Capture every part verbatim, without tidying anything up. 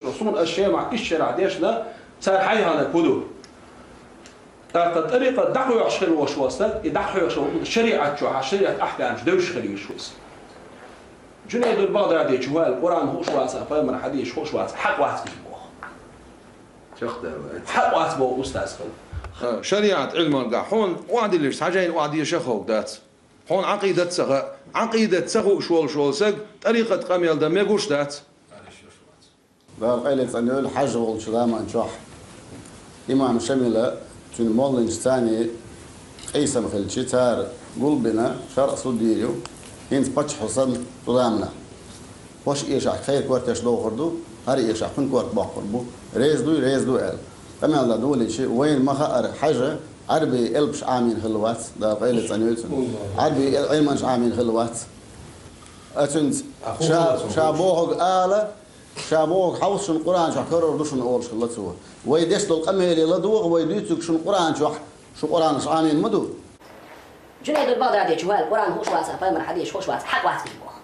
Суна ас шемахь иштта шарахь дешна, цара хьайхьанарг хӀун ду? ТӀаккха тӀарикъат дӀахьоьхуш хир волуш волу стаг, и дӀахьоьхуш волу шариӀат чохь, шариӀат ахкамаш девзаш хир ю иза. Джунайдул Багъдадичо аьлла, Къуръан хууш вацахь, пайхамар хьадисаш хууш вацахь, хьакъ вац иза боху. Чекхдевлла. Хьакъ вац боху устаз хилла. Ха, шариӀат Ӏилманга хьуна охьадиллича, хьажийна охьадеша ховш дац. Хьуна Ӏакъидат ца хаьа, Ӏакъидат ца хууш волуш волу стаг тӀарикъат къамел дан мегаш дац. Дала къайле цӀанйойла, хьаьжа волчу заман чохь имам Шамила, цуьнан молланаш царний къийсам хилча, цара гулбина, шарӀ суд йийр ю, хӀинца паччахьо санна цу заманахь. ХӀорш эшахь кхайра кортеш дохур ду, хӀара эшахь кхуьнан корта боккхур бу, реза дуй, реза ду аьлла. Къамел дан долийча, вайна ма-хаъара, хьаьжа Ӏарбийн элпаш Ӏамийна хилла вац, Дала къайле цӀанйойла цуьнан. Ӏарбийн эл-, Ӏилманаш Ӏамийна хилла вац. Ацуьнца ша, ша бохург ала, ша бохург хьовса, шуна Къуръан чохь карор ду шуна олуш хилла цо. Вай деш долу къамеле ладогӀа, вай дуьйцург шуна Къуръан чохь, шу Къуръанаш Ӏамийна ма ду. Джунайдул Багъдадичо аьлла, Къуръан хууш вацахь, пайхамар хьадисаш хууш вацахь, хьакъ вац иза боху.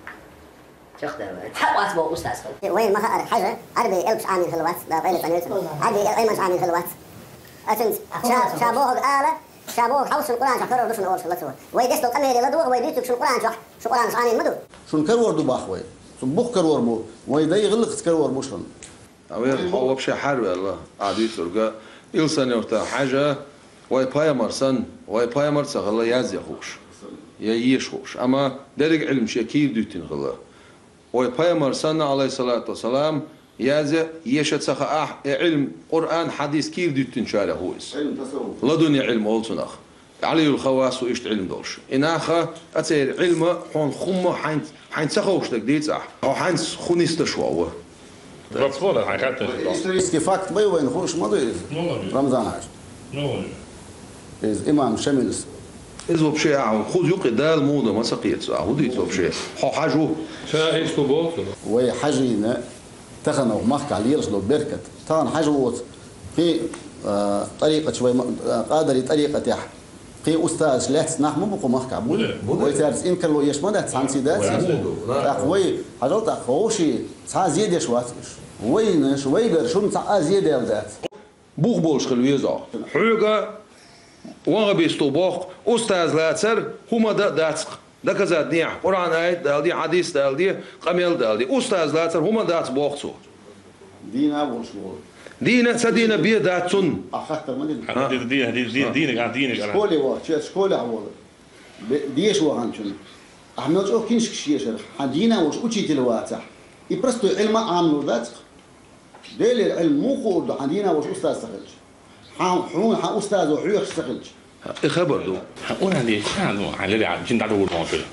Чекхдевлла. Хьакъ вац боху устаз хилла. Вайна ма-хаъара, хьаьжа Ӏарбийн элпаш Ӏамийна хилла вац, Дала къайле цӀанйойла цуьнан. Ӏарбийн эл-, Ӏилманаш Ӏамийна хилла вац. Ацуьнца ша, ша бохург ала, ша бохург хьовса, шуна Къуръан чохь карор ду шуна олуш хилла цо. Вай деш долу къамеле ладогӀа, вай дуьйцург шуна Къуръан чохь, шу Къуръанаш Ӏамийна ма ду. Шуна карор ду боху вай. Цу бух карор бу. Вай дай гӀиллакхца карор бу шуна. Ӏа вер, хьо вообще хьарваьлла, ахь дуьйцург. Илсхан-Юьртан хьаьжа, вай пайхамар санна, вай пайхамар ца хилла язъян хууш, я еша хууш. Амма дерриг Ӏилма шен кийра дуьттина хилла. Вай пайхамар санна, Ӏалайхиссалату вассалам, язъян, еша ца хаахь, и Ӏилма, Къуръан, хьадис кийра дуьттинчарех ву иза. Ӏилма тасаввуф. Ладунья Ӏилма олу цунах. Ӏалиюл Хаввас ву иштта Ӏилма долуш. И нах а, церан Ӏилма хьуна хӀумма хьайн, хьайн ца ховш дерг дийцахь, хьо хьайнца хӀун нисдаш ву? Вопрос хьайн хаттар. Исторический факт бай вайна хууш ма ду иза? Ну, ладно. Рамзан хьаьжа. Ну, ладно. Иза имам Шамилс. Иза вообще ахьа хӀун юкъе Дала муха ма ца кхеташ, ахьа хӀун дийца вообще? Хьо хьаьжа ву? Ша иштта боху. Вай хьаьжийна тахана махкахь лелаш долу беркат. Тахана хьаьжа воцу кхин, а, тӀарикъаташ вай ма-, а, къадарий тӀарикъатехь кхин устазаш лаьцна нах ма бу кху махкахь, бу? Бу, бу. Вай цаьрца инкарло еш ма дац, цхьаьнций дац иза. Бу, бу, бу. ТӀаккха вай, хьажал тӀаккха, вовший, цхьа а зе деш вац уьш. Вайнаш, вайгара шуна цхьа а зе даьлла дац. Бух болуш хила веза ахь. Хьоьга ваххабист ву боху, устаз лацар хӀума дан а дац-кх. Доказать дехьа, Къуръан аят дала де, хьадис дала де, къамел дала де. Устаз лацар хӀума дац боху цо. Дийна а волуш волу. Дийна а, ца дийна а бен дац цунна. А хаттар ма дина. Хьан дийна, дийна, дийна, дийна, дийна, дийна. Школе вахча, школехь волу. Бе-, деша ваханчунна. Ахьа мел чӀогӀа киншкаш ешарх, хьан дийна а волуш учитель вацахь, и простой Ӏилма а Ӏамалур дац-кх. Делера Ӏилма муха хуур ду, хьан дийна а волуш устаз ца хилча? Хьан, хьуна хьан устазо хьоьхуш ца хилча? И хабар ду. Хьан Къуръан дийша, ну, хьан леррина, жин дӀадовлар хьуна хир.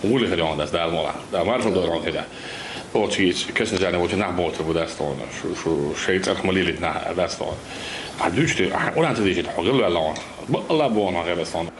Гули хир хьуна дац, Дала мукъалахь. Да, маршал дойр хьуна хир. Оцу гечу кешнашкахь волчу нах боцур бу дац тхуна. Шу, шу, шайн цӀарах ма лелийта нах дац тхуна. Хьан дуьйцуш де, хьан Къуръан ца дийшийта, хьо гӀелваьлла хьуна. Бакъалла боху хьан гӀерас хьуна.